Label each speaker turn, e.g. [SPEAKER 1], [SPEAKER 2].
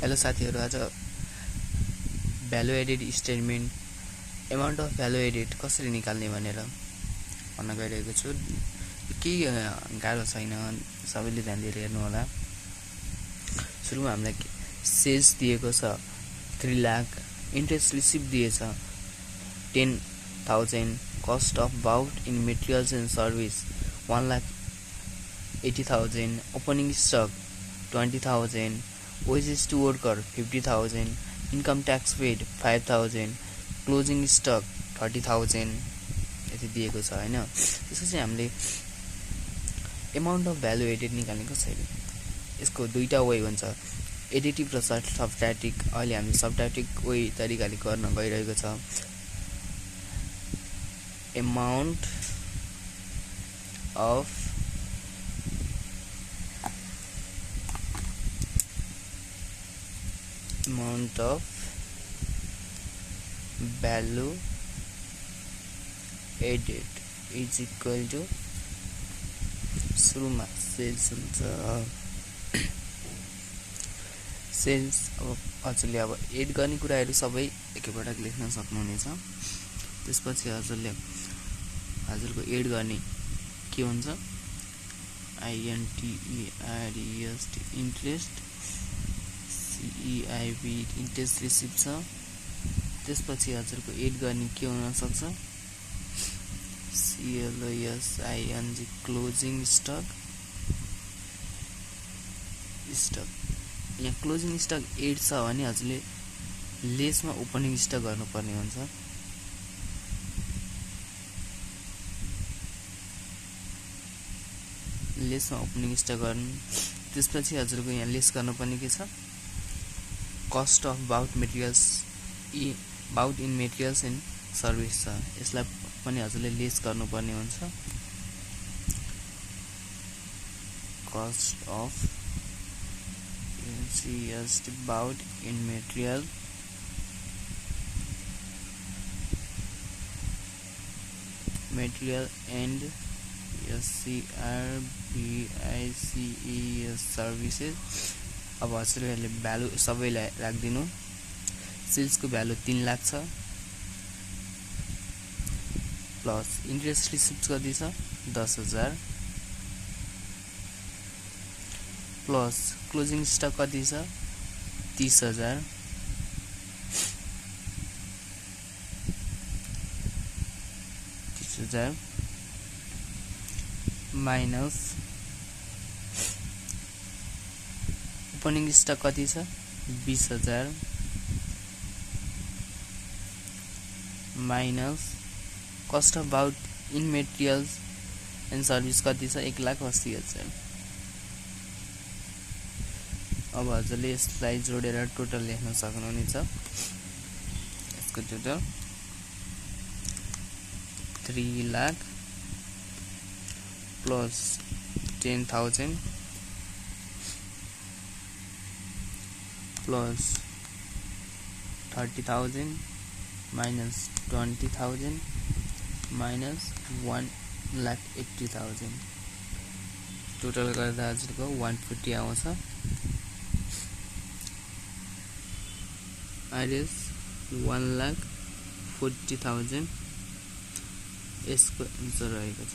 [SPEAKER 1] Hello साथीहरु, आज value added statement amount of value added कसरी निकाल्ने भनेर भन्न गइरहेको छु। केही गाह्रो छैन, सबैले ध्यान दिएर हेर्नु होला। सुरुमा हामीलाई सेल्स दिएको छ 3 लाख, इन्ट्रेस्ट रिसिभ दिएछ 10,000, cost of bought in materials and service 1,80,000, opening stock 20,000, wages to worker 50,000, income tax paid 5,000, closing stock 30,000 यति दिएको छ हैन। त्यसपछि हामीले अमाउन्ट अफ भ्यालु एडेड निकाल्ने कसरी? यसको दुईटा वे हुन्छ, एडिटिभ र सबट्र्याक्टिभ। अहिले हामी सबट्र्याक्टिभ वे तरिकाले गर्न गइरहेको छ। Amount of value added is equal to सुरुमा सेल्स हुन्छ। सेल्स अब हजुरले अब एड गर्ने कुराहरू सबै एकैपटक लेख्न सक्नुहुनेछ। त्यसपछि हजुरले हजुरको एड गर्ने के हुन्छ, INTEREST interest, CEIB interest receive छ। त्यसपछि हजुरको एड गर्ने के हुन सक्छ, CLOSING क्लोजिङ स्टक। यहाँ क्लोजिङ स्टक एड छ भने हजुरले लेसमा ओपनिङ स्टक गर्नुपर्ने हुन्छ। लेसमा ओपनिङ स्टक गर्नु। त्यसपछि हजुरको यहाँ लेस गर्नुपर्ने के छ, cost of bought in materials and service छ। यसलाई पनि हजुरले लेस गर्नुपर्ने हुन्छ। Cost of bought in material and SERVICES services. अब हजुरहरूले भ्यालु सबैलाई राखिदिनु। सेल्सको भ्यालु 3 लाख छ, प्लस इन्ट्रेस्ट रिसिभ कति छ 10,000, प्लस क्लोजिङ स्टक कति छ 30,000, माइनस ओपनिङ स्टक कति छ 20,000, minus cost of bought in materials and service कति छ 1,80,000। अब हजुरले यसलाई जोडेर टोटल लेख्न सक्नुहुनेछ। यसको total 3 lakh plus 10,000 plus 30,000 minus 20,000 minus 1,80,000। Total गर्दा हजुरको 150 आउँछ। आइरेस 1,40,000 यसको आन्सर रहेको छ।